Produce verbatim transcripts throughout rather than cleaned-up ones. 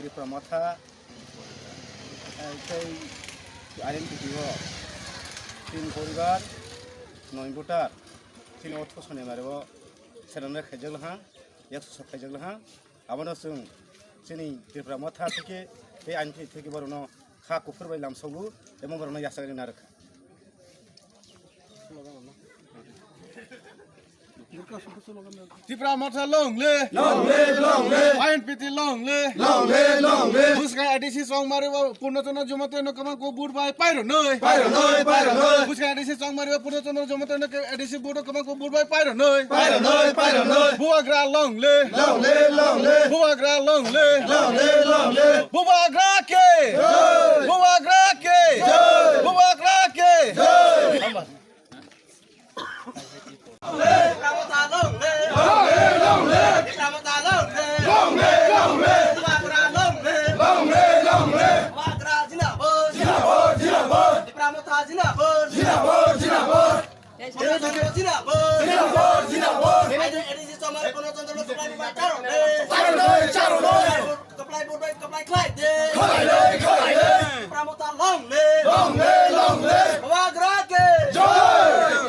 Tipra Motha, eh, tei I M P T o tin poribar, noi voter, chini o thosani mare o senamnai khaijak laha, yaksuk khaijak laha. Abono chwng chini Tipra Motha theke tei I M P T theke borokno kha kuphur bai lamsogo, emo borokno yachakni narwkha. Tipra Motha long live! Long live, long live! I M P T long live! Long live, long live! Bwskang A D C Chongmari o Purno Chandra Jamatia no kwbang kok vote bai pairo noi. Pairo noi, pairo noi! Bwskang A D C Chongmari o Purno Chandra Jamatia no A D C vote o kwbang kok vote bai pairo noi. Pairo noi, pairo noi! Bubagra long live! Long live, long live! Bubagra long live! Long live, long live! Bubagra ke! Jai! Bubagra ke! Jai! Bubagra ke! Jai! Tipra Motha long live! Long live, long live! Tipra Motha long live! Long live, long live! Bubagra long live! Long live, long live! Bubagra jindabad! Jindabad, jindabad! Tipra Motha jindabad! Jindabad, jindabad! Purno Chandra jindabad! Jindabad, jindabad! Ajo A D C Chongmari Purno Chandra no kwplai bai charo de! Charo noi, charo noi! Kwplai vote bai kwplai khlai de! Khlai noi, khlai noi! Tipra Motha long live! Long live, long live! Bubagra ke! Jai!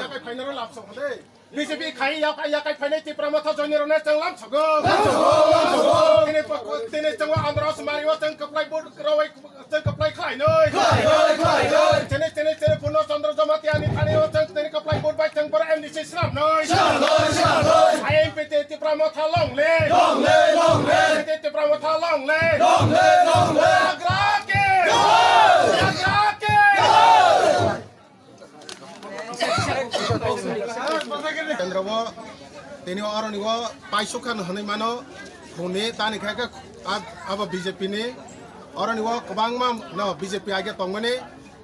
Yakai phainai rok lamsogo de. B J P khai yakai, yakai phainai Tipra Motha joinirokno chwng lamsogo. Lamsogo, lamsogo. Tini, tini chwng o Andhra Osmari o chwng kwplai vote rwui chwng kwplai khlai noi. Khlai noi, khlai noi. Chini, chini, chini Purno Chandra Jamatia ni thani o chwng tini kwplai vote bai chwng borok M D C swnam noi. Swnam noi, swnam noi. I M P T Tipra Motha long live. Long live, long live. I M P T Tipra Motha long live. Long live, long live. Bubagra ke. Jai. Bubagra ke. Jai. Kendro o tini oroni o paisukha hwnwi mano, hwnwi tani khe khe ab-, abo B J P ni oroni o kwbangma no B J P age tongmani.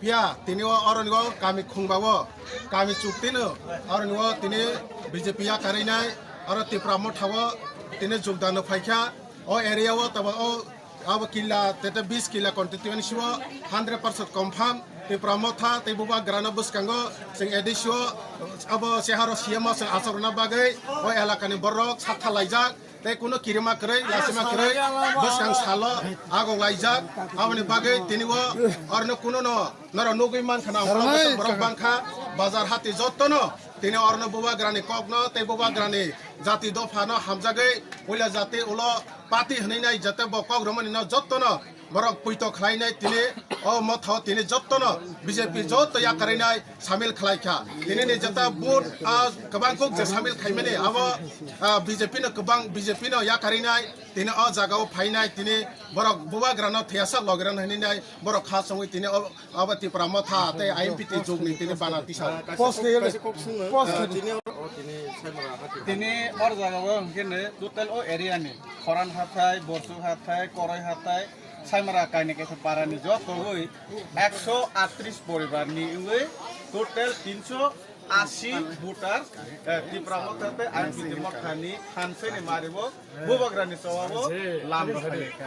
Phiya tini o oroni o kami khungba o kami chukti no oroni o tini B J P yakarwi nai, oro Tipra Motha o tini jogdan no phaikha. O area o tabo o abo killa tete bis killa constituency o hundred percent confirm Tipra Motha tei Bubagra no bwskango chwng A D C o abo cheharo C M o chwng achuk rwna bagwi o elaka ni borok sak thalaijak. Tei kuno kirima kwrwi, lasima kwrwi, bwskang salo agok laijak. Aboni bagwi tini o orno kuno no norok nugwi mankha na, borok bangkha, bazar hati jotto no tini orno Bubagra ni kok no tei Bubagra ni jati dopha no hamjagwi puila jati ulo party hwnwi nai jate bo kok romani no jotto no borok puito khlainai tini o Motha o tini jottono B J P jotto yakarwi nai samil khlai kha. Tini ni jeta vote, ah, kwbang kuk je samil khaimani abo, ah, B J P no kwbang, B J P no yakarwi nai tini o jaga o phainai tini borok Bubagra no thwiyasak logi rwna hinwi nai borok kha chongwi tini o, abo Tipra Motha tei I M P T jug ni tini bana tisa. Post khe, post khe. Tini or jaga o hwnkhe total o area ni Khoran hathai, Borsuk hathai, Koroi hathai, Saimara kaini kaisa para ni jotogwi ekso atris poribar ni wngwi total tinso asi voter, eh, Tipra Motha tei I M P T Motha ni phansai ni mari bo Bubagra ni choba bo lam rwkha.